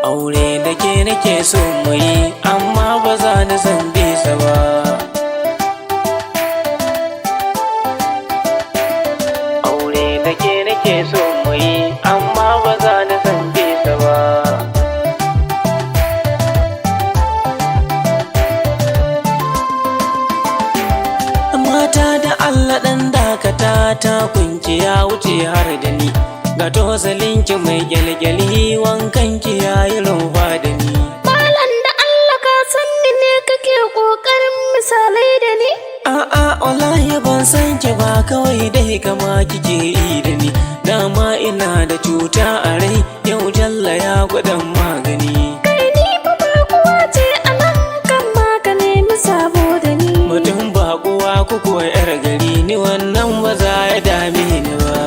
Aure da ke nake so mu yi, amma ba za ni san bisa ba. Aure da ke nake so mu yi, amma ba za ni san bisa ba. Mata da Allah ɗan dakata, ta kunki ya wuce har da ni. Ga tosalinki mai gyalgyali, wankanki ya yi rumfa da ni. Malam, da Allah ka san ni ne kake ƙoƙarin misalai da ni? A'a, wallahi ban san ki ba, kawai dai kama kike yi da ni. Dama ina da cuta a rai, yau jalla ya gwadan magani. Kai, ni fa baƙuwa ce a nan, kan ma ka nemi sabo da ni. Mutum ba kuwa kuku yar gari, ni wannan ba za ya dame ni ba.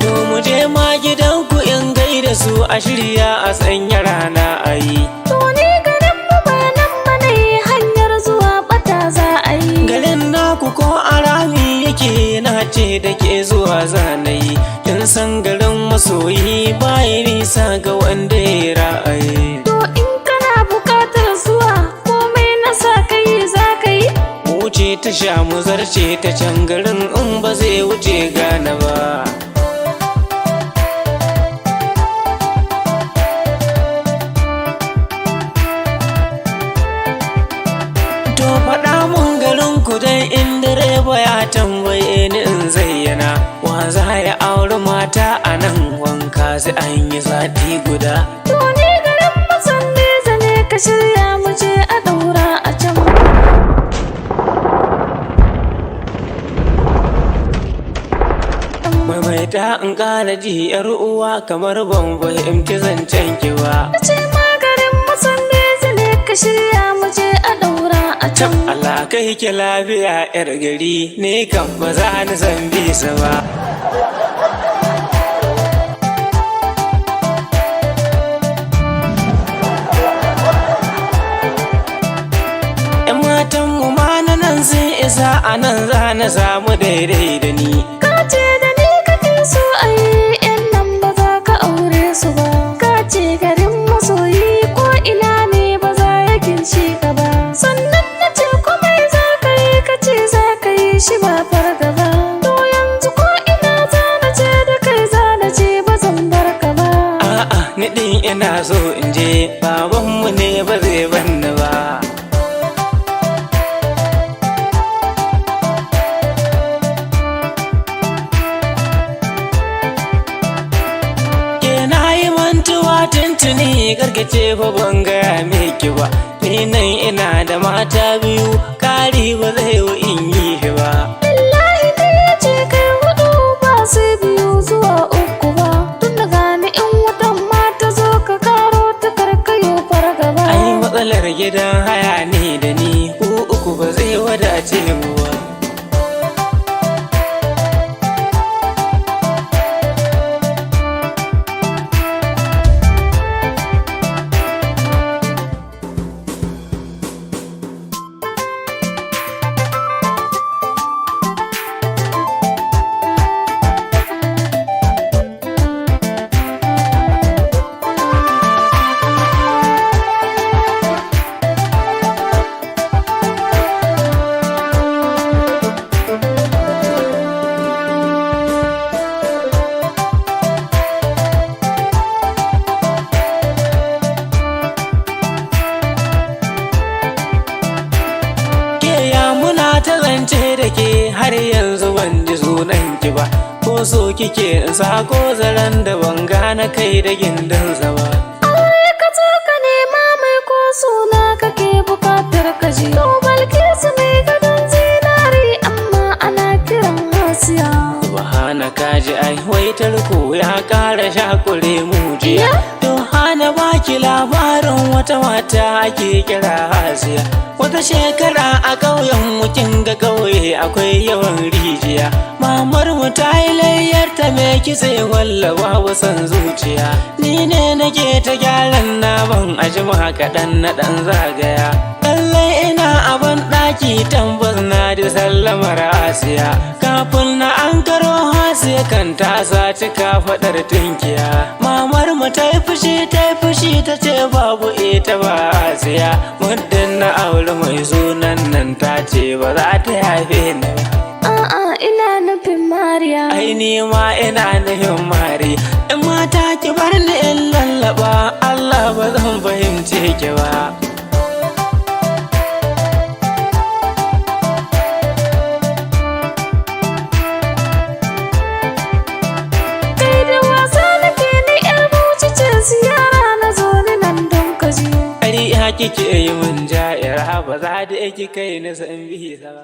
To mu je ma gidanku in gaida su, a shirya a sanya rana a yi. To ni garin mu ba nan ba ne, hanyar zuwa ɓata za a yi. Garin naku ko arami yake, na ce da ke zuwa zanayi. Kin san garin masoyi bayi nisa ga wanda ya ra'ayi. To in kana buƙatar zuwa, komai na sa ka yi za ka yi. Mu wuce ta sha, mu zarce ta can, garin in ba zai wuce gane ba. To faɗa mun garin ku dan in direba ya tambaye ni in zayyana. Wa za ya auri mata a nan, wanka sai an yi sati guda. To ni garin mu Zambeza ne, ka shirya mu je a ɗaura a can. Maimaita in ƙara ji, yar uwa, kamar ban fahimci zancen ki ba. Na ce ma garin mu Zambeza ne, ka shirya mu je a ɗaura a can. Allah kai ki lafiya, yar gari, ne kan ba za ni san bisa ba. ‘Yan matan mu ma na nan sun isa, a nan za na samu daidai da ni. Ka ce da ni kake so a yi, yan nan ba za ka aure su ba. Ka ce garin masoyi ko ina ne ba za ya ginshe ka ba. Sannan na ce komai za ka yi, ka ce za ka yi shi ba fargaba. To yanzu ko ina za na ce da kai za na ce ba zan bar ka ba. A'a, ni ɗin ina so in je, babanmu ne ba zai banni ba. Ke na yi mantuwa tuntuni, karkace fa ban gaya miki ba. Ni nan ina da mata biyu, kari ba zai wu in yi shi ba. Billahi ne ya ce kai hudu ba sai biyu zuwa uku ba. Tun da gani in watan ma ta zo ka karo ta karkayo fargaba. Ai matsalar gidan haya ne da ni, ku uku ba zai wadace mu ba. Ke ya muna ta zance da ke, har yanzu ban ji sunan ki ba. Ko so kike in sako zaren da ban gane kai da gindinsa ba. Aure ka zo ka nema mai, ko suna kake bukatar ka ji. To Balkisu mai gadon zinari, amma ana kiran Hasiya. Subhana, kaji ai wai tarko ya kara shakure mujiya. To hana baki labarin wata mata ake kira Hasiya. Wata shekara a ƙauyen mu, kin ga ƙauye akwai yawan rijiya. Mamar mu ta yi layyar ta mai kitse, walla babu son zuciya. Ni ne nake ta gyaran naman, a jima kaɗan na ɗan zagaya. Lallai ina a ban ɗaki, tambas na ji sallama. sallamar Asiya. Kafin na an karo Asiya kan ta saci kafaɗar tunkiya. Mamar mu ta yi fushi, ta yi fushi, ta ce babu ita ba Asiya. Muddin na auri mai sunan nan, ta ce ba za ta yafe ni ba. A'a, ina nufin Mariya. Ai ni ma ina nufin Mari. In mata ki bar ni in lallaba, Allah ba zan fahimce ki ba. Kai, da wasa nake ni, yar Bauchi ce, ziyara na zo ni nan don ka ji. Ƙarya kike yi mun ja'ira, ba za da ki kai ni san bisa ba.